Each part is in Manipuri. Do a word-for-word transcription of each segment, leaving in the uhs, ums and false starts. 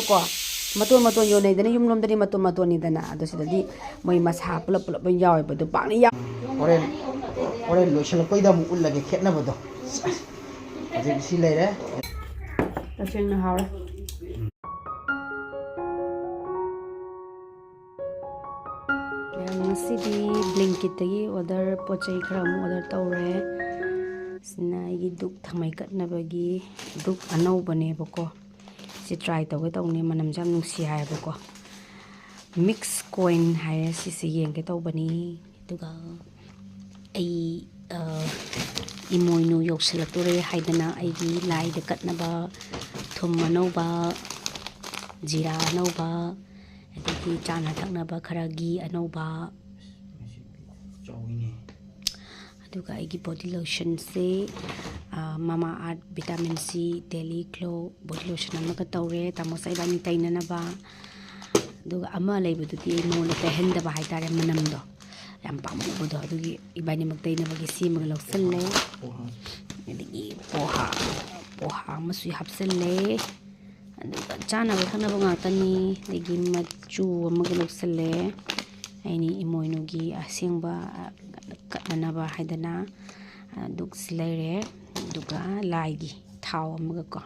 ꯀꯣ, ꯃꯇꯣꯟ ꯃꯇꯣꯟ ꯌꯣꯟꯅꯩꯗꯅ, ꯌꯨꯝꯂꯣꯝꯗꯗꯤ ꯃꯇꯣꯟ ꯃꯇꯣꯟꯅꯤꯗꯅ, ꯑꯗꯣ ꯁꯤꯗꯗꯤ ꯃꯣꯏ ꯃꯁꯥ ꯄꯨꯂꯞ ꯄꯨꯂꯞ ꯂꯣꯏ ꯌꯥꯎꯋꯦꯕ꯫ ꯑꯗꯣ ꯄꯥꯛꯅ ꯌꯥꯎ- ꯍꯣꯔꯦꯟ, ꯍꯣꯔꯦꯟ ꯂꯣꯏꯁꯤꯜꯂꯛꯄꯩꯗ ꯑꯃꯨꯛ ꯎꯠꯂꯒꯦ ꯈꯦꯠꯅꯕꯗꯣ꯫ ꯍꯧꯖꯤꯛ ꯁꯤ ꯂꯩꯔꯦ꯫ ꯇꯁꯦꯡꯅ ꯍꯥꯎꯔꯦ꯫ ꯃꯌꯥꯝ, ꯉꯁꯤꯗꯤ Blinkitꯇꯒꯤ order, ꯄꯣꯠ ꯆꯩ ꯈꯔ ꯑꯃꯨꯛ order ꯇꯧꯔꯦ꯫ ꯁꯤꯅ ꯑꯩꯒꯤ ꯙꯨꯛ ꯊꯥꯡꯃꯩ ꯀꯠꯅꯕꯒꯤ ꯙꯨꯛ ꯑꯅꯧꯕꯅꯦꯕꯀꯣ꯫ ꯁꯤ try ꯇꯧꯒꯦ ꯇꯧꯕꯅꯦ, ꯃꯅꯝꯁꯦ ꯌꯥꯝ ꯅꯨꯡꯁꯤ ꯍꯥꯏꯌꯦꯕꯀꯣ꯫ Mix coin ꯍꯥꯏꯌꯦ, ꯁꯤꯁꯦ ꯌꯦꯡꯒꯦ ꯇꯧꯕꯅꯤ꯫ ꯑꯗꯨꯒ ꯑꯩ, ꯑ, ꯏꯃꯣꯏꯅꯨ ꯌꯧꯁꯤꯜꯂꯛꯇꯣꯔꯦ ꯍꯥꯏꯗꯅ ꯑꯩꯒꯤ ꯂꯥꯏꯗ ꯀꯠꯅꯕ ꯊꯨꯝ ꯑꯅꯧꯕ, ꯖꯤꯔꯥ ꯑꯅꯧꯕ, ꯑꯗꯒꯤ ꯆꯥꯅ ꯊꯛꯅꯕ ꯈꯔ, ꯘꯤ ꯑꯅꯧꯕ, ꯆꯥꯎꯏꯅꯦ꯫ ꯑꯗꯨꯒ ꯑꯩꯒꯤ body lotionꯁꯦ, ꯑ, Mamaearth Vitamin C Daily Glow body lotion ꯑꯃꯒ ꯇꯧꯔꯦ꯫ ꯇꯥꯃꯣ ꯆꯥ ꯏꯕꯥꯅꯤ ꯇꯩꯅꯅꯕ꯫ ꯑꯗꯨꯒ ꯑꯃ ꯂꯩꯕꯗꯨꯗꯤ ꯑꯩ ꯃꯉꯣꯟꯗ ꯇꯩꯍꯟꯗꯕ ꯍꯥꯏꯇꯥꯔꯦ, ꯃꯅꯝꯗꯣ ꯌꯥꯝ ꯄꯥꯝꯃꯨꯕꯗꯣ, ꯑꯗꯨꯒꯤ ꯏꯕꯥꯅꯤꯃꯛ ꯇꯩꯅꯕꯒꯤ ꯁꯤ ꯑꯃꯒ ꯂꯧꯁꯜꯂꯦ꯫ ꯄꯣꯍꯥ꯫ ꯑꯗꯒꯤ ꯄꯣꯍꯥ, ꯄꯣꯍꯥ ꯑꯃꯁꯨ ꯍꯥꯞꯆꯜꯂꯦ꯫ ꯑꯗꯨꯒ ꯆꯥꯅꯕ ꯊꯛꯅꯕ ꯉꯥꯛꯇꯅꯤ꯫ ꯑꯗꯒꯤ ꯃꯆꯨ ꯑꯃꯒ ꯂꯧꯁꯜꯂꯦ꯫ ꯑꯩꯅ ꯏꯃꯣꯏꯅꯨꯒꯤ ꯑꯁꯦꯡꯕ ꯀꯠꯅꯅꯕ ꯍꯥꯏꯗꯅ ꯙꯨꯛꯁꯤ ꯂꯩꯔꯦ꯫ ꯑꯗꯨꯒ ꯂꯥꯏꯒꯤ ꯊꯥꯎ ꯑꯃꯒꯀꯣ,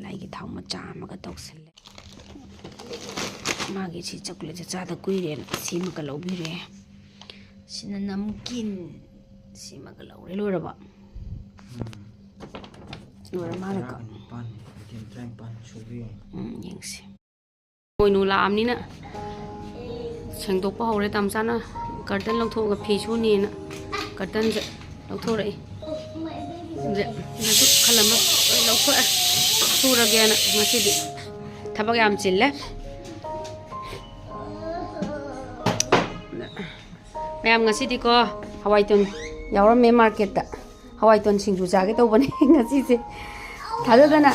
ꯂꯥꯏꯒꯤ ꯊꯥꯎ ꯃꯆꯥ ꯑꯃꯒ ꯇꯧꯁꯜꯂꯦ꯫ ꯃꯥꯒꯤ ꯁꯤ ꯆꯣꯀ꯭ꯂꯦꯠꯁꯦ ꯆꯥꯗ ꯀꯨꯏꯔꯦꯅ ꯁꯤꯃꯒ ꯂꯧꯕꯤꯔꯦ꯫ ꯁꯤꯅ ꯅꯝꯀꯤꯟ, ꯁꯤꯃꯒ ꯂꯧꯔꯦ꯫ ꯂꯣꯏꯔꯕ? ꯎꯝ꯫ ꯂꯣꯏꯔ ꯃꯥꯜꯂꯦꯀꯣ꯫ ꯇꯔꯥꯒ ꯅꯤꯄꯥꯟ, item ꯇꯔꯥꯅꯤꯄꯥꯟ ꯁꯨꯕ ꯌꯦꯡꯉꯨ꯫ ꯎꯝ, ꯌꯦꯡꯁꯤ꯫ ꯏꯃꯣꯏꯅꯨ ꯂꯥꯛꯑꯕꯅꯤꯅ ꯁꯦꯡꯗꯣꯛꯄ ꯍꯧꯔꯦ ꯇꯥꯝꯆꯥꯅ꯫ Curtain ꯂꯧꯊꯣꯛꯑꯒ ꯐꯤ ꯁꯨꯅꯤꯅ curtainꯁꯦ ꯂꯧꯊꯣꯔꯛꯏ꯫ ꯑꯗ ꯈꯜ ꯑꯃ ꯂꯣꯏ ꯂꯧꯊꯣꯛꯑꯦ꯫ ꯁꯨꯔꯒꯦꯅ ꯉꯁꯤꯗꯤ ꯊꯕꯛ ꯌꯥꯝ ꯆꯤꯜꯂꯦ꯫ ꯃꯌꯥꯝ, ꯉꯁꯤꯗꯤꯀꯣ ꯍꯋꯥꯏ ꯇꯣꯟ ꯌꯥꯎꯔꯝꯃꯦ marketꯇ꯫ ꯍꯋꯥꯏ ꯇꯣꯟ ꯁꯤꯡꯖꯨ ꯆꯥꯒꯦ ꯇꯧꯕꯅꯦ ꯉꯁꯤꯁꯦ꯫ ꯊꯥꯖꯗꯅ,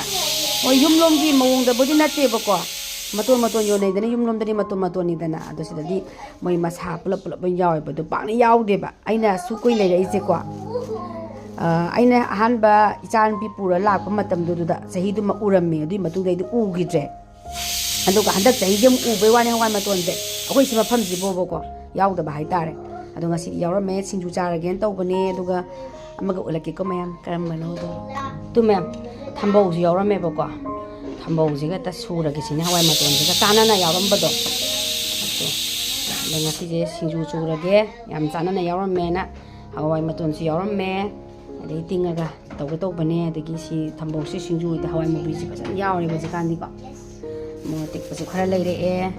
ꯍꯣꯏ, ꯌꯨꯝꯂꯣꯝꯒꯤ ꯃꯑꯣꯡꯗꯕꯨꯗꯤ ꯅꯠꯇꯦꯕꯀꯣ, ꯃꯇꯣꯟ ꯃꯇꯣꯟ ꯌꯣꯟꯅꯩꯗꯅ, ꯌꯨꯝꯂꯣꯝꯗꯗꯤ ꯃꯇꯣꯟ ꯃꯇꯣꯟꯅꯤꯗꯅ, ꯑꯗꯣ ꯁꯤꯗꯗꯤ ꯃꯣꯏ ꯃꯁꯥ ꯄꯨꯂꯞ ꯄꯨꯂꯞ ꯂꯣꯏ ꯌꯥꯎꯋꯦꯕ꯫ ꯑꯗꯣ ꯄꯥꯛꯅ ꯌꯥꯎꯗꯦꯕ꯫ ꯑꯩꯅ ꯑꯁꯨꯛ ꯀꯨꯏꯅ ꯂꯩꯔꯛꯏꯁꯦꯀꯣ, ꯑ, ꯑꯩꯅ ꯑꯍꯥꯟꯕ ꯏꯆꯥꯅꯨꯄꯤ ꯄꯨꯔ ꯂꯥꯛꯄ ꯃꯇꯝꯗꯨꯗ ꯆꯍꯤꯗꯨꯃ ꯎꯔꯝꯃꯦ, ꯑꯗꯨꯒꯤ ꯃꯇꯨꯡꯗ ꯑꯩꯗꯤ ꯎꯈꯤꯗ꯭ꯔꯦ꯫ ꯑꯗꯨꯒ ꯍꯟꯗꯛ ꯆꯍꯤꯁꯦ ꯑꯃꯨꯛ ꯎꯕꯩ ꯋꯥꯅꯤ ꯍꯋꯥꯏ ꯃꯇꯣꯟꯁꯦ ꯑꯩꯈꯣꯏ ꯁꯤ ꯃꯐꯝꯁꯤꯕꯣꯕꯀꯣ ꯌꯥꯎꯗꯕ ꯍꯥꯏꯇꯥꯔꯦ꯫ ꯑꯗꯣ ꯉꯁꯤꯗꯤ ꯌꯥꯎꯔꯝꯃꯦ, ꯁꯤꯡꯖꯨ ꯆꯥꯔꯒꯦꯅ ꯇꯧꯕꯅꯦ꯫ ꯑꯗꯨꯒ ꯑꯃꯒ ꯎꯠꯂꯛꯀꯦꯀꯣ ꯃꯌꯥꯝ, ꯀꯔꯝꯕꯅꯣꯗꯣ꯫ ꯇꯨ ꯃꯌꯥꯝ, ꯊꯝꯕꯧꯁꯨ ꯌꯥꯎꯔꯝꯃꯦꯕꯀꯣ꯫ ꯊꯝꯕꯧꯁꯤꯒ ꯍꯦꯛꯇ ꯁꯨꯔꯒꯦ ꯁꯤꯅꯦ, ꯍꯋꯥꯏ ꯃꯇꯣꯟꯁꯤꯒ ꯆꯥꯟꯅꯅ ꯌꯥꯎꯔꯝꯕꯗꯣ꯫ ꯑꯗꯣ ꯉꯁꯤꯁꯦ ꯁꯤꯡꯖꯨ ꯆꯨꯔꯒꯦ, ꯌꯥꯝ ꯆꯥꯟꯅꯅ ꯌꯥꯎꯔꯝꯃꯦꯅ꯫ ꯍꯋꯥꯏ ꯃꯇꯣꯟꯁꯨ ꯌꯥꯎꯔꯝꯃꯦ, ꯑꯗꯩ ꯇꯤꯡꯉꯒ ꯇꯧꯒꯦ ꯇꯧꯕꯅꯦ꯫ ꯑꯗꯒꯤ ꯁꯤ ꯊꯝꯕꯧꯁꯤ ꯁꯤꯡꯖꯨꯗ ꯍꯋꯥꯏ ꯃꯨꯕꯤꯁꯤ ꯐꯖꯅ ꯌꯥꯎꯔꯦꯕ ꯍꯧꯖꯤꯛꯀꯥꯟꯗꯤꯀꯣ꯫ ꯃꯣꯔꯣꯛ ꯑꯇꯦꯛꯄꯁꯨ ꯈꯔ ꯂꯩꯔꯛꯑꯦ,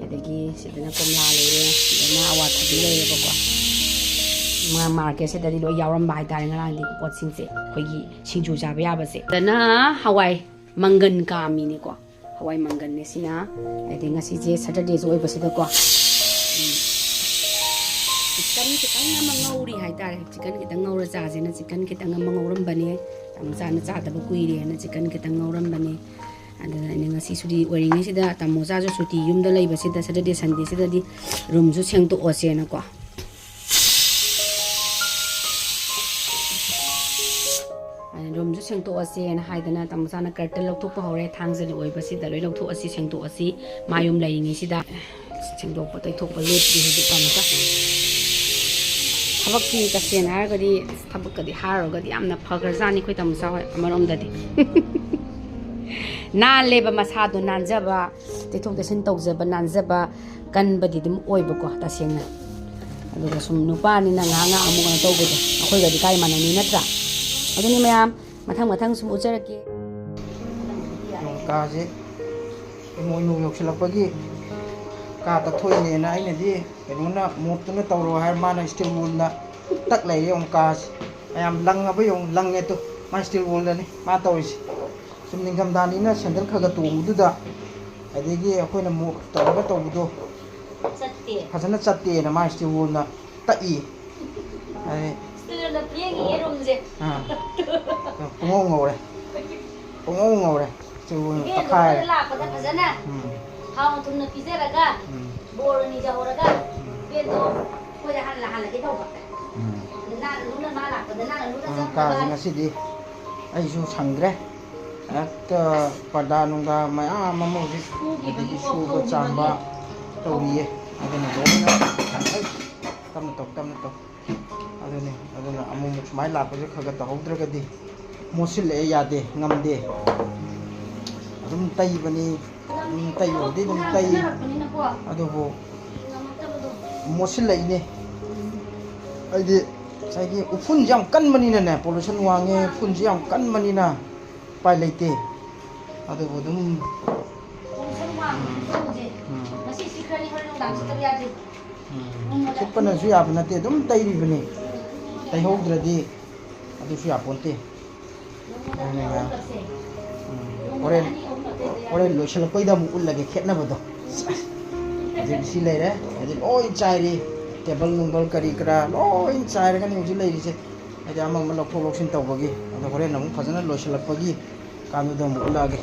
ꯑꯗꯒꯤ ꯁꯤꯗꯅ ꯀꯣꯝꯂꯥ ꯂꯩꯔꯦ, ꯁꯤꯗꯅ ꯑꯋꯥꯊꯕꯤ ꯂꯩꯔꯦꯕꯀꯣ꯫ ꯃꯥ-, ꯃꯥꯔꯀꯦꯠꯁꯤꯗꯗꯤ ꯂꯣꯏ ꯌꯥꯎꯔꯝꯕ ꯍꯥꯏꯇꯥꯔꯦ ꯉꯔꯥꯡꯗꯤ ꯄꯣꯠꯁꯤꯡꯁꯦ, ꯑꯩꯈꯣꯏꯒꯤ ꯁꯤꯡꯖꯨ ꯆꯥꯕ ꯌꯥꯕꯁꯦ꯫ ꯁꯤꯗꯅ ꯍꯋꯥꯏ ꯃꯪꯒꯟ ꯀꯥꯝꯃꯤꯅꯤꯀꯣ, ꯍꯋꯥꯏ ꯃꯪꯒꯟꯅꯦ ꯁꯤꯅ꯫ ꯍꯥꯏꯗꯤ ꯉꯁꯤꯁꯦ ꯁꯇꯔꯗꯦꯁꯨ ꯑꯣꯏꯕꯁꯤꯗꯀꯣ꯫ ꯎꯝ꯫ ꯆꯤꯛꯀꯟ ꯈꯤꯇꯪ ꯑꯃ ꯉꯧꯔꯤ ꯍꯥꯏꯇꯥꯔꯦ꯫ ꯆꯤꯛꯀꯟ ꯈꯤꯇꯪ ꯉꯧꯔ ꯆꯥꯁꯦꯅ ꯆꯤꯛꯀꯟ ꯈꯤꯇꯪ ꯑꯃ ꯉꯧꯔꯝꯕꯅꯦ꯫ ꯌꯥꯝ ꯆꯥꯅ ꯆꯥꯗꯕ ꯀꯨꯏꯔꯦꯅ ꯆꯤꯛꯀꯟ ꯈꯤꯇꯪ ꯉꯧꯔꯝꯕꯅꯦ꯫ ꯑꯗꯨꯅ ꯑꯩꯅ ꯉꯁꯤ ꯁꯨꯇꯤ ꯑꯣꯏꯔꯤꯉꯩꯁꯤꯗ, ꯇꯥꯃꯣ ꯆꯥꯁꯨ ꯁꯨꯇꯤ ꯌꯨꯝꯗ ꯂꯩꯕꯁꯤꯗ, ꯁꯇꯔꯗꯦ ꯁꯟꯗꯦꯁꯤꯗꯗꯤ ꯔꯨꯝꯁꯨ ꯁꯦꯡꯗꯣꯛꯑꯁꯦꯅꯀꯣ꯫ ꯔꯨꯝꯁꯨ ꯁꯦꯡꯗꯣꯛꯑꯁꯦꯅ ꯍꯥꯏꯗꯅ ꯇꯥꯃꯣꯆꯥꯅ ꯀꯔꯇꯟ ꯂꯧꯊꯣꯛꯄ ꯍꯧꯔꯦ꯫ ꯊꯥꯡꯖꯅ ꯑꯣꯏꯕꯁꯤꯗ ꯂꯣꯏ ꯂꯧꯊꯣꯛꯑꯁꯤ, ꯁꯦꯡꯗꯣꯛꯑꯁꯤ꯫ ꯃꯥ ꯌꯨꯝ ꯂꯩꯔꯤꯉꯩꯁꯤꯗ ꯁꯦꯡꯗꯣꯛꯄ ꯇꯩꯊꯣꯛꯄ ꯂꯦꯞꯇ꯭ꯔꯤ ꯍꯧꯖꯤꯛ ꯇꯥꯃꯣꯆꯥ꯫ ꯊꯕꯛꯀꯤ ꯇꯁꯦꯡꯅ ꯍꯥꯏꯔꯒꯗꯤ, ꯊꯕꯛꯀꯗꯤ ꯍꯥꯏꯔꯨꯔꯒꯗꯤ ꯌꯥꯝꯅ ꯐꯈ꯭ꯔꯖꯥꯠꯅꯤ ꯑꯩꯈꯣꯏ ꯇꯥꯃꯣꯆꯥ ꯍꯣꯏ ꯑꯃꯔꯣꯝꯗꯗꯤ꯫ ꯅꯥꯜꯂꯦꯕ ꯃꯁꯥꯗꯣ, ꯅꯥꯟꯖꯕ, ꯇꯩꯊꯣꯛ ꯇꯩꯁꯤꯟ ꯇꯧꯖꯕ, ꯅꯥꯟꯖꯕ, ꯀꯟꯕꯗꯤ ꯑꯗꯨꯝ ꯑꯣꯏꯕꯀꯣ ꯇꯁꯦꯡꯅ꯫ ꯑꯗꯨꯒ ꯁꯨꯝ ꯅꯨꯄꯥꯅꯤꯅ ꯉꯥꯏꯍꯥꯛ ꯉꯥꯏꯍꯥꯛ ꯑꯃꯨꯛ ꯀꯩꯅꯣ ꯇꯧꯕꯗꯣ ꯑꯩꯈꯣꯏꯒꯗꯤ ꯀꯥꯏ ꯃꯥꯟꯅꯅꯤ ꯅꯠꯇ꯭ꯔꯥ? ꯑꯗꯨꯅꯤ ꯃꯌꯥꯝ, ꯃꯊꯪ ꯃꯊꯪ ꯁꯨꯝ ꯎꯠꯆꯔꯛꯀꯦ꯫ ꯌꯣꯡꯀꯥꯁꯦ ꯏꯃꯣꯏꯅꯨ ꯌꯧꯁꯤꯜꯂꯛꯄꯒꯤ ꯀꯥ ꯇꯛꯊꯣꯛꯏꯅꯦꯅ ꯑꯩꯅꯗꯤ ꯀꯩꯅꯣꯅ ꯃꯣꯞꯇꯨꯅ ꯇꯧꯔꯣ ꯍꯥꯏꯔ ꯃꯥꯅ ꯏꯁꯇꯤꯜ ꯋꯨꯜꯅ ꯇꯛ ꯂꯩꯔꯦ ꯌꯣꯡꯀꯥꯁꯦ꯫ ꯃꯌꯥꯝ ꯂꯪꯉꯕ ꯌꯦꯡꯉꯨ, ꯂꯪꯉꯦ ꯇꯨ꯫ ꯃꯥ ꯏꯁꯇꯤꯜ ꯋꯨꯜꯗꯅꯤ ꯃꯥ ꯇꯧꯔꯤꯁꯦ꯫ ꯁꯨꯝ ꯅꯤꯡꯊꯝꯊꯥꯅꯤꯅ ꯁꯦꯟꯗꯜ ꯈꯔ ꯈꯔ ꯇꯣꯡꯕꯗꯨꯗ, ꯑꯗꯒꯤ ꯑꯩꯈꯣꯏꯅ ꯃꯣꯞ ꯇꯧꯔꯒ ꯇꯧꯕꯗꯣ ꯆꯠꯇꯦ꯫ ꯐꯖꯅ ꯆꯠꯇꯦꯅ ꯃꯥ ꯏꯁꯇꯤꯜ ꯋꯨꯜꯅ ꯇꯛꯏ꯫ ꯑꯗꯩ ꯏꯁꯇꯤꯜꯅ ꯐꯦꯡꯉꯤꯌꯦ ꯔꯨꯝꯁꯦ꯫ ꯑꯥ꯫ ꯄꯨꯡꯉꯧ ꯉꯧꯔꯦ꯫ ꯄꯨꯡꯉꯧ ꯉꯧꯔꯦ꯫ ꯏꯁꯇꯤꯜ ꯋꯨꯜꯅ ꯏꯕꯦꯟꯗꯣ ꯇꯛꯈꯥꯏꯔꯦ꯫ ꯑꯩꯈꯣꯏꯗ ꯂꯥꯛꯄꯗ ꯐꯖꯅ ꯎꯝ꯫ ꯍꯥꯎꯅ ꯊꯨꯝꯅ ꯄꯤꯖꯔꯒ ꯎꯝ꯫ ꯕꯣꯔ ꯅꯤꯖꯍꯧꯔꯒ ꯎꯝ꯫ ꯏꯕꯦꯟꯗꯣ ꯑꯩꯈꯣꯏꯗ ꯍꯥꯟꯅ ꯂꯥꯛꯍꯜꯂꯒꯦ ꯇꯧꯕ꯫ ꯎꯝ꯫ ꯑꯗꯨ ꯅꯥꯟꯅ ꯂꯨꯅ ꯃꯥ ꯂꯥꯛꯄꯗ ꯅꯥꯟꯅ ꯂꯨꯅ ꯎꯝ, ꯆꯪꯅꯕ꯫ ꯀꯥꯁꯦ ꯉꯁꯤꯗꯤ ꯑꯩꯁꯨ ꯁꯪꯗ꯭ꯔꯦ꯫ ꯍꯦꯛꯇ ꯄꯔꯗꯥ ꯅꯨꯡꯗꯥ ꯃꯌꯥꯝ ꯑꯃ ꯍꯧꯖꯤꯛ, ꯑꯗꯒꯤ ꯁꯨꯕ ꯆꯥꯝꯕ ꯇꯧꯔꯤꯌꯦ꯫ ꯑꯗꯨꯅ ꯂꯣꯏꯅ, ꯑꯩ, ꯇꯞꯅ ꯇꯧ, ꯇꯞꯅ ꯇꯧ꯫ ꯑꯗꯨꯅꯤ, ꯑꯗꯨꯅ ꯑꯃꯨꯛ ꯑꯃꯨꯛ ꯁꯨꯃꯥꯏꯅ ꯂꯥꯛꯄꯁꯦ ꯈꯔ ꯈꯔ ꯇꯧꯍꯧꯗ꯭ꯔꯒꯗꯤ ꯃꯣꯠꯁꯤꯜꯂꯛꯑꯦ, ꯌꯥꯗꯦ, ꯉꯝꯗꯦ꯫ ꯑꯗꯨꯝ ꯇꯩꯕꯅꯤ, ꯑꯗꯨꯝ ꯇꯩꯕꯕꯨꯗꯤ ꯑꯗꯨꯝ ꯇꯩ, ꯑꯗꯨꯕꯨ ꯃꯣꯠꯁꯤꯜꯂꯛꯏꯅꯦ꯫ ꯍꯥꯏꯗꯤ ꯉꯁꯥꯏꯒꯤ ꯎꯐꯨꯟꯁꯦ ꯌꯥꯝ ꯀꯟꯕꯅꯤꯅꯅꯦ, pollution ꯋꯥꯡꯉꯦ, ꯎꯐꯨꯟꯁꯦ ꯌꯥꯝ ꯀꯟꯕꯅꯤꯅ ꯎꯄꯥꯏ ꯂꯩꯇꯦ꯫ ꯑꯗꯨꯕꯨ ꯑꯗꯨꯝ, ꯎꯝ꯫ ꯎꯝ꯫ ꯁꯤꯠꯄꯅꯁꯨ ꯌꯥꯕ ꯅꯠꯇꯦ, ꯑꯗꯨꯝ ꯇꯩꯔꯤꯕꯅꯤ꯫ ꯇꯩꯍꯧꯗ꯭ꯔꯗꯤ ꯑꯗꯨꯁꯨ ꯌꯥꯄꯣꯟꯇꯦ꯫ ꯑꯗꯨꯅꯦ ꯃꯌꯥꯝ꯫ ꯎꯝ꯫ ꯍꯣꯔꯦꯟ, ꯍꯣꯔꯦꯟ ꯂꯣꯏꯁꯤꯜꯂꯛꯄꯩꯗ ꯑꯃꯨꯛ ꯎꯠꯂꯒꯦ ꯈꯦꯠꯅꯕꯗꯣ꯫ ꯍꯧꯖꯤꯛ ꯁꯤ ꯂꯩꯔꯦ, ꯍꯧꯖꯤꯛ ꯂꯣꯏ ꯆꯥꯏꯔꯤ꯫ ꯇꯦꯕꯜ ꯅꯨꯡꯕꯜ ꯀꯔꯤ ꯀꯔꯥ ꯂꯣꯏ ꯆꯥꯏꯔꯒꯅꯤ ꯍꯧꯖꯤꯛ ꯂꯩꯔꯤꯁꯦ꯫ ꯍꯥꯏꯗꯤ ꯑꯃ ꯑꯃ ꯂꯧꯊꯣꯛ ꯂꯧꯁꯤꯟ ꯇꯧꯕꯒꯤ꯫ ꯑꯗꯣ ꯍꯣꯔꯦꯟ ꯑꯃꯨꯛ ꯐꯖꯅ ꯂꯣꯏꯁꯤꯜꯂꯛꯄꯒꯤ ꯀꯥꯟꯗꯨꯗ ꯑꯃꯨꯛ ꯎꯠꯂꯛꯑꯒꯦ꯫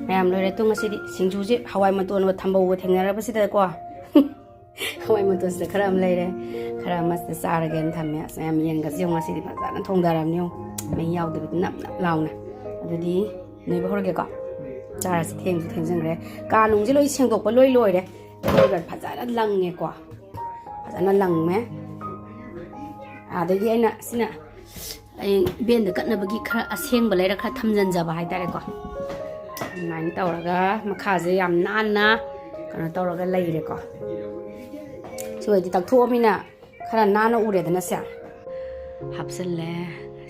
ꯃꯌꯥꯝ ꯂꯣꯏꯔꯦ ꯇꯨ ꯉꯁꯤꯗꯤ꯫ ꯁꯤꯡꯖꯨꯁꯦ ꯍꯋꯥꯏ ꯃꯇꯣꯟꯒ ꯊꯝꯕꯧꯒ ꯊꯦꯡꯅꯔꯕꯁꯤꯗꯀꯣ꯫ ꯍꯋꯥꯏ ꯃꯇꯣꯟꯁꯤꯗ ꯈꯔ ꯑꯃ ꯂꯩꯔꯦ, ꯈꯔ ꯑꯃꯁꯤꯗ ꯆꯥꯔꯒꯦꯅ ꯊꯝꯃꯦ꯫ ꯑꯁ, ꯃꯌꯥꯝ ꯌꯦꯟꯒꯁꯦ ꯌꯦꯡꯉꯣ, ꯉꯁꯤꯗꯤ ꯐꯖꯅ ꯊꯣꯡꯗꯔꯕꯅꯤ ꯌꯦꯡꯉꯣ, ꯃꯍꯤ ꯌꯥꯎꯗꯕꯤꯗ ꯅꯞ ꯅꯞ ꯂꯥꯎꯅ꯫ ꯑꯗꯨꯗꯤ ꯅꯣꯏꯕ ꯍꯧꯔꯒꯦꯀꯣ꯫ ꯆꯥꯔꯁꯤ, ꯊꯦꯡꯁꯨ ꯊꯦꯡꯖꯤꯟꯈ꯭ꯔꯦ꯫ ꯀꯥ ꯅꯨꯡꯁꯦ ꯂꯣꯏ ꯁꯦꯡꯗꯣꯛꯄ ꯂꯣꯏ ꯂꯣꯏꯔꯦ꯫ ꯇꯦꯕꯜꯒ ꯐꯖꯅ ꯂꯪꯉꯦꯀꯣ, ꯐꯖꯅ ꯂꯪꯉꯦ꯫ ꯑꯗꯒꯤ ꯑꯩꯅ ꯁꯤꯅ ꯑꯩ ꯕꯦꯟꯗ ꯀꯠꯅꯕꯒꯤ ꯈꯔ ꯑꯁꯦꯡꯕ ꯂꯩꯔ ꯈꯔ ꯊꯝꯖꯤꯟꯖꯕ ꯍꯥꯏꯇꯥꯔꯦꯀꯣ꯫ ꯑꯗꯨꯃꯥꯏꯅ ꯇꯧꯔꯒ ꯃꯈꯥꯁꯦ ꯌꯥꯝ ꯅꯥꯟꯅ ꯀꯩꯅꯣ ꯇꯧꯔꯒ ꯂꯩꯔꯦꯀꯣ꯫ ꯁꯤ ꯑꯣꯏꯗꯤ ꯇꯛꯊꯣꯛꯑꯃꯤꯅ ꯈꯔ ꯅꯥꯟꯅ ꯎꯔꯦꯗꯅ ꯁꯦ꯫ ꯍꯥꯞꯆꯜꯂꯦ꯫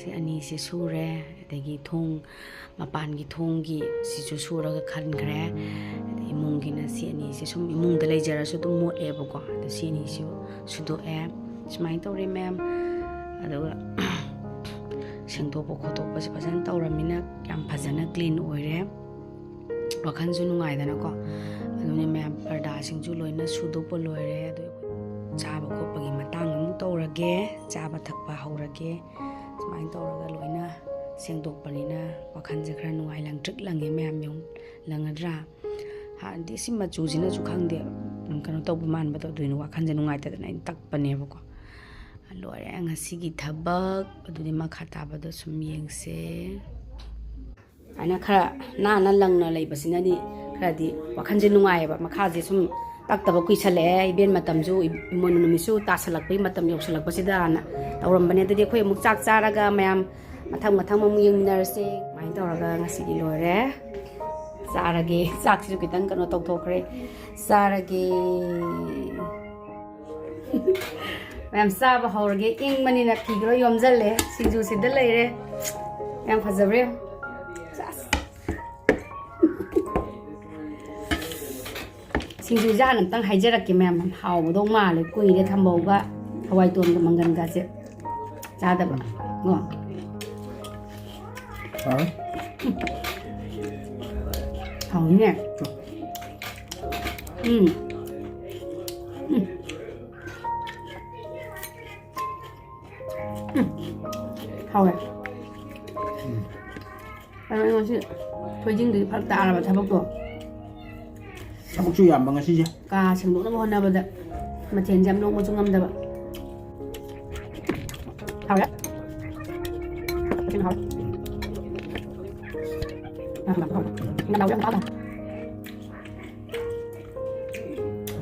ꯁꯤ ꯑꯅꯤꯁꯤ ꯁꯨꯔꯦ꯫ ꯑꯗꯒꯤ ꯊꯣꯡ, ꯃꯄꯥꯟꯒꯤ ꯊꯣꯡꯒꯤ ꯁꯤꯁꯨ ꯁꯨꯔꯒ ꯈꯟꯈ꯭ꯔꯦ꯫ ꯑꯗꯩ ꯏꯃꯨꯡꯒꯤꯅ ꯁꯤ ꯑꯅꯤꯁꯦ ꯁꯨꯝ ꯏꯃꯨꯡꯗ ꯂꯩꯖꯔꯁꯨ ꯑꯗꯨꯝ ꯃꯣꯠꯂꯦꯕꯀꯣ꯫ ꯑꯗꯣ ꯁꯤ ꯑꯅꯤꯁꯨ ꯁꯨꯗꯣꯛꯑꯦ꯫ ꯁꯨꯃꯥꯏꯅ ꯇꯧꯔꯦ ꯃꯌꯥꯝ꯫ ꯑꯗꯨꯒ ꯁꯦꯡꯗꯣꯛꯄ ꯈꯣꯠꯇꯣꯛꯄꯁꯦ ꯐꯖꯅ ꯇꯧꯔꯃꯤꯅ ꯌꯥꯝ ꯐꯖꯅ clean ꯑꯣꯏꯔꯦ꯫ ꯋꯥꯈꯜꯁꯨ ꯅꯨꯡꯉꯥꯏꯗꯅꯀꯣ꯫ ꯑꯗꯨꯅ ꯃꯌꯥꯝ ꯄꯔꯗꯥꯁꯤꯡꯁꯨ ꯂꯣꯏꯅ ꯁꯨꯗꯣꯛꯄ ꯂꯣꯏꯔꯦ꯫ ꯑꯗꯨ ꯆꯥꯕ ꯈꯣꯠꯄꯒꯤ ꯃꯇꯥꯡ ꯑꯃꯨꯛ ꯇꯧꯔꯒꯦ꯫ ꯆꯥꯕ ꯊꯛꯄ ꯍꯧꯔꯒꯦ꯫ ꯁꯨꯃꯥꯏꯅ ꯇꯧꯔꯒ ꯂꯣꯏꯅ ꯁꯦꯡꯗꯣꯛꯄꯅꯤꯅ ꯋꯥꯈꯜꯁꯦ ꯈꯔ ꯅꯨꯡꯉꯥꯏ, ꯂꯪꯇ꯭ꯔꯤꯛ ꯂꯪꯉꯦ ꯃꯌꯥꯝ, ꯌꯦꯡꯉꯨ, ꯂꯪꯉꯗ꯭ꯔꯥ? ꯍꯥꯟꯅꯗꯤ ꯁꯤ ꯃꯆꯨꯁꯤꯅꯁꯨ ꯈꯪꯗꯦ, ꯎꯝ, ꯀꯩꯅꯣ ꯇꯧꯕ ꯃꯥꯟꯕꯗꯣ, ꯑꯗꯨꯅ ꯋꯥꯈꯜꯁꯦ ꯅꯨꯡꯉꯥꯏꯇꯗꯅ ꯑꯩꯅ ꯇꯛꯄꯅꯦꯕꯀꯣ꯫ ꯂꯣꯏꯔꯦ ꯉꯁꯤꯒꯤ ꯊꯕꯛ꯫ ꯑꯗꯨꯗꯤ ꯃꯈꯥ ꯇꯥꯕꯗꯣ ꯁꯨꯝ ꯌꯦꯡꯁꯦ꯫ ꯁꯨꯃꯥꯏꯅ ꯈꯔ ꯅꯥꯟꯅ ꯂꯪꯅ ꯂꯩꯕꯁꯤꯅꯗꯤ ꯈꯔꯗꯤ ꯋꯥꯈꯜꯁꯦ ꯅꯨꯡꯉꯥꯏꯌꯦꯕ꯫ ꯃꯈꯥꯁꯦ ꯁꯨꯝ ꯇꯛꯇꯕ ꯀꯨꯏꯁꯜꯂꯛꯑꯦ, ꯏꯕꯦꯟ ꯃꯇꯝꯁꯨ, ꯏꯃꯣꯏꯅꯨ ꯅꯨꯃꯤꯠꯁꯨ ꯇꯥꯁꯜꯂꯛꯄꯒꯤ ꯃꯇꯝ ꯌꯧꯁꯜꯂꯛꯄꯁꯤꯗꯅ ꯇꯧꯔꯝꯕꯅꯦ꯫ ꯑꯗꯨꯗꯤ ꯑꯩꯈꯣꯏ ꯑꯃꯨꯛ ꯆꯥꯛ ꯆꯥꯔꯒ ꯃꯌꯥꯝ ꯃꯊꯪ ꯃꯊꯪ ꯑꯃꯨꯛ ꯌꯦꯡꯃꯤꯟꯅꯔꯁꯦ꯫ ꯑꯗꯨꯃꯥꯏꯅ ꯇꯧꯔꯒ ꯉꯁꯤꯒꯤ ꯂꯣꯏꯔꯦ꯫ ꯆꯥꯔꯒꯦ꯫ ꯆꯥꯛꯁꯤꯁꯨ ꯈꯤꯇꯪ ꯀꯩꯅꯣ ꯇꯧꯊꯣꯛꯈ꯭ꯔꯦ꯫ ꯆꯥꯔꯒꯦ꯫ ꯃꯌꯥꯝ ꯆꯥꯕ ꯍꯧꯔꯒꯦ꯫ ꯏꯪꯕꯅꯤꯅ ꯐꯤꯒ ꯂꯣꯏ ꯌꯣꯝꯁꯤꯜꯂꯦ꯫ ꯁꯤꯡꯖꯨꯁꯤꯗ ꯂꯩꯔꯦ꯫ ꯌꯥꯝ ꯐꯖꯕ꯭ꯔꯥ ꯌꯦꯡꯉꯨ꯫ ꯆꯥꯁ꯫ ꯁꯤꯡꯖꯨꯁꯦ ꯍꯥꯟꯅ ꯑꯝꯇꯪ ꯍꯥꯏꯖꯔꯛꯀꯦ ꯃꯌꯥꯝ, ꯌꯥꯝ ꯍꯥꯎꯒꯗꯧ ꯃꯥꯜꯂꯦ꯫ ꯀꯨꯏꯔꯦ ꯊꯝꯕꯧꯒ ꯍꯋꯥꯏꯇꯣꯟꯒ ꯃꯪꯒꯟꯒꯁꯦ ꯆꯥꯗꯕ꯫ ꯀꯣ꯫ ꯍꯥꯎꯔꯦ꯫ ꯍꯥꯎꯅꯦ꯫ ꯎꯝ꯫ ꯎꯝ꯫ ꯎꯝ꯫ ꯍꯥꯎꯋꯦ꯫ ꯎꯝ꯫ ꯑꯗꯣ ꯑꯩ ꯉꯁꯤ ꯊꯣꯏꯗꯤꯡꯗꯨꯗꯤ ꯐꯔꯛ ꯇꯥꯔꯕ ꯊꯕꯛꯇꯣ꯫ ꯊꯕꯛꯁꯨ ꯌꯥꯝꯕ ꯉꯁꯤꯁꯦ꯫ ꯀꯥ ꯁꯦꯡꯗꯣꯛꯅꯕ ꯍꯣꯠꯅꯕꯗ ꯃꯊꯦꯜꯁꯦ ꯌꯥꯝ ꯂꯣꯡꯕꯁꯨ ꯉꯝꯗꯕ꯫ ꯍꯥꯎꯔꯦ꯫ ꯁꯤꯅ ꯍꯥꯎꯔꯦ꯫ ꯌꯥꯝ ꯍꯥꯎꯔꯦ꯫ ꯌꯥꯝ ꯍꯥꯎꯔꯦ꯫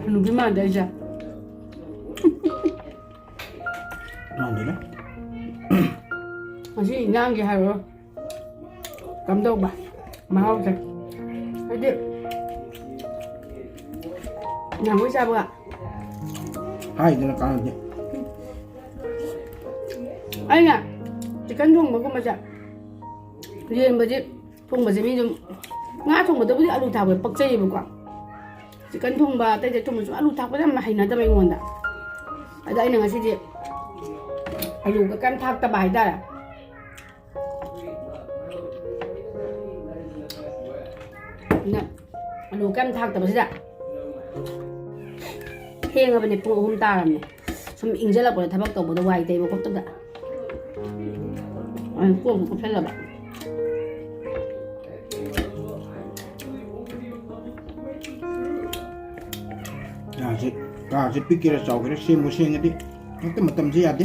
ꯍꯅꯨꯕꯤ ꯃꯥꯟꯗꯦ ꯑꯩꯁꯦ꯫ ꯃꯥꯟꯗꯦꯗ꯫ ꯉꯁꯤ ꯏꯟꯖꯥꯡꯒꯤ ꯍꯥꯏꯔꯣ꯫ ꯀꯝꯗꯧꯕ? ꯃꯍꯥꯎꯁꯦ꯫ ꯍꯥꯏꯗꯤ, ꯅꯍꯥꯟꯈꯣꯏ ꯆꯥꯕꯒ꯫ ꯍꯥꯏꯗꯅ ꯀꯥꯟꯅꯗꯦ꯫ ꯑꯩꯅ ꯆꯤꯛꯀꯟ ꯊꯣꯡꯕꯒꯨꯝꯕꯁꯦ, ꯌꯦꯟꯕꯁꯦ, ꯊꯣꯡꯕꯁꯦ ꯃꯤ ꯑꯗꯨꯝ, ꯉꯥ ꯊꯣꯡꯕꯗꯕꯨꯗꯤ ꯑꯂꯨ ꯊꯥꯛꯄ ꯄꯛꯆꯩꯌꯦꯕꯀꯣ꯫ ꯆꯤꯛꯀꯟ ꯊꯣꯡꯕ, ꯑꯇꯩ ꯑꯇꯩ ꯊꯣꯡꯕꯁꯨ ꯑꯂꯨ ꯊꯥꯛꯄꯗ ꯌꯥꯝꯅ ꯍꯩꯅꯗꯕ ꯑꯩꯉꯣꯟꯗ꯫ ꯑꯗ ꯑꯩꯅ ꯉꯁꯤꯗꯤ ꯑꯂꯨꯒ ꯀꯩꯝ ꯊꯥꯛꯇꯕ ꯍꯥꯏꯇꯥꯔꯦ꯫ ꯑꯗꯨꯅ ꯑꯂꯨ ꯀꯩꯝ ꯊꯥꯛꯇꯕꯁꯤꯗ ꯊꯦꯡꯉꯕꯅꯦ, ꯄꯨꯡ ꯑꯍꯨꯝ ꯇꯥꯔꯕꯅꯦ꯫ ꯁꯨꯝ ꯏꯪꯁꯤꯜꯂꯛꯄꯗ ꯊꯕꯛ ꯇꯧꯕꯗ ꯋꯥꯏ ꯇꯩꯕ ꯈꯣꯠꯄꯗ꯫ ꯑꯩꯅ ꯀꯣꯛꯁꯨ ꯀꯨꯞꯁꯜꯂꯕ꯫ ꯀꯥꯁꯦ, ꯀꯥꯁꯦ ꯄꯤꯛꯀꯦꯔꯥ ꯆꯥꯎꯒꯦꯔꯥ ꯁꯦꯝꯕꯨ ꯁꯦꯝꯃꯗꯤ ꯍꯦꯛꯇ ꯃꯇꯝꯁꯦ ꯌꯥꯗꯦ,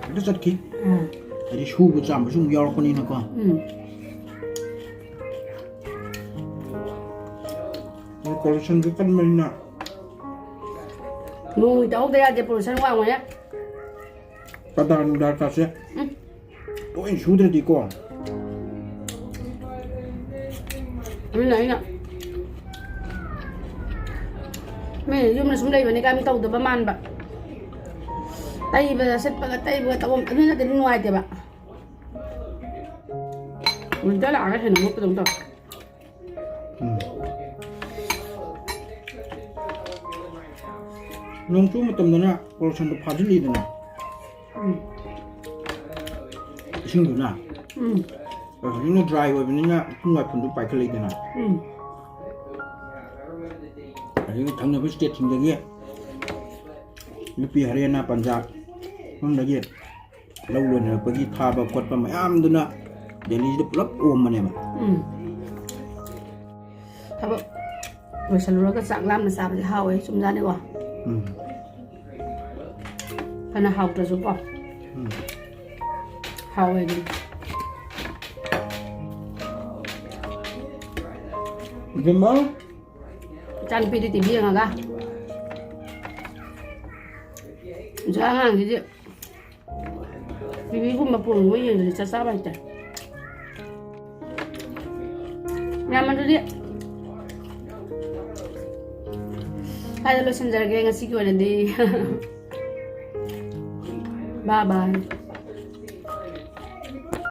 ꯍꯦꯛꯇ ꯆꯠꯈꯤ꯫ ꯎꯝ ꯍꯥꯏꯗꯤ ꯁꯨꯕ ꯆꯥꯝꯕꯁꯨ ꯑꯃꯨꯛ ꯌꯥꯎꯔꯛꯄꯅꯤꯅꯀꯣ꯫ ꯎꯝ ꯄꯣꯂꯨꯁꯟꯁꯨ ꯀꯟꯕꯅꯤꯅ꯫ ꯅꯣꯡ ꯇꯧꯍꯧꯗ ꯌꯥꯗꯦ, ꯄꯣꯂꯨꯁꯟ ꯋꯥꯡꯕꯅꯦ꯫ ꯄꯗꯥ ꯅꯨꯡꯗꯥ ꯀꯥꯁꯦ ꯎꯝ ꯂꯣꯏ ꯁꯨꯗ꯭ꯔꯗꯤꯀꯣ꯫ ꯑꯗꯨꯅ ꯑꯩꯅ ꯃꯤ ꯌꯨꯝꯗ ꯁꯨꯝ ꯂꯩꯕꯅꯤ ꯀꯥꯏꯅ ꯇꯧꯗꯕ ꯃꯥꯟꯕ꯫ ꯇꯩꯕꯗ ꯁꯤꯠꯄꯒ ꯇꯩꯕꯒ ꯇꯧꯐꯝ ꯑꯗꯨ ꯅꯠꯇꯗꯤ ꯅꯨꯡꯉꯥꯏꯇꯦꯕ꯫ ꯋꯤꯟꯇꯔ ꯂꯥꯛꯑꯒ ꯍꯦꯟꯅ ꯃꯣꯠꯄꯗꯧꯅ ꯇꯧꯋꯦ꯫ ꯎꯝ꯫ ꯅꯣꯡ ꯆꯨꯕ ꯃꯇꯝꯗꯅ ꯄꯣꯂꯨꯁꯟꯗꯣ ꯐꯥꯖꯤꯜꯂꯤꯗꯅ꯫ ꯎꯝ ꯏꯁꯤꯡꯗꯨꯅ꯫ ꯎꯝ ꯑꯗꯣ ꯍꯧꯖꯤꯛꯅ ꯗ꯭ꯔꯥꯏ ꯑꯣꯏꯕꯅꯤꯅ ꯎꯐꯨꯟ ꯋꯥꯏꯐꯨꯟꯗꯨ ꯄꯥꯏꯈꯠꯂꯛꯏꯗꯅ꯫ ꯎꯝ ꯑꯗꯒꯤ ꯊꯪꯅꯕ ꯁ꯭ꯇꯦꯠꯁꯤꯡꯗꯒꯤ ꯌꯨ ꯄꯤ, ꯍꯔꯤꯌꯥꯅꯥ, ꯄꯟꯖꯥꯕ ꯁꯣꯝꯗꯒꯤ ꯂꯧ ꯂꯣꯏꯅꯔꯛꯄꯒꯤ ꯊꯥꯕ ꯈꯣꯠꯄ ꯃꯌꯥꯝꯗꯨꯅ ꯗꯦꯜꯂꯤꯁꯤꯗ ꯄꯨꯂꯞ ꯑꯣꯝꯕꯅꯦꯕ꯫ ꯎꯝ ꯊꯕꯛ ꯂꯣꯏꯁꯜꯂꯨꯔꯒ ꯆꯥꯛ ꯂꯥꯝꯅ ꯆꯥꯕꯁꯦ ꯍꯥꯎꯋꯦ, ꯆꯨꯝꯖꯥꯠꯅꯤꯀꯣ꯫ ꯎꯝ꯫ ꯐꯅ ꯍꯥꯎꯇ꯭ꯔꯁꯨꯀꯣ꯫ ꯎꯝ꯫ ꯍꯥꯎꯋꯦ ꯑꯗꯨꯝ꯫ ꯏꯕꯦꯝꯃ꯫ ꯏꯆꯥꯅꯨꯄꯤꯗꯤ ꯇꯤ ꯚꯤ ꯌꯦꯡꯉꯒ꯫ ꯍꯧꯖꯤꯛ ꯑꯉꯥꯡꯁꯤꯗꯤ ꯇꯤ ꯚꯤꯒꯨꯝꯕ ꯐꯣꯟꯒꯨꯝꯕ ꯌꯦꯡꯗ꯭ꯔꯗꯤ ꯆꯥꯛ ꯆꯥꯕ ꯍꯩꯇꯦ꯫ ꯃꯌꯥꯝ ꯑꯗꯨꯗꯤ ꯁ꯭ꯋꯥꯏꯗ ꯂꯣꯏꯁꯤꯟꯖꯔꯒꯦ ꯉꯁꯤꯒꯤ ꯑꯣꯏꯅꯗꯤ꯫ ꯕꯥꯏ ꯕꯥꯏ꯫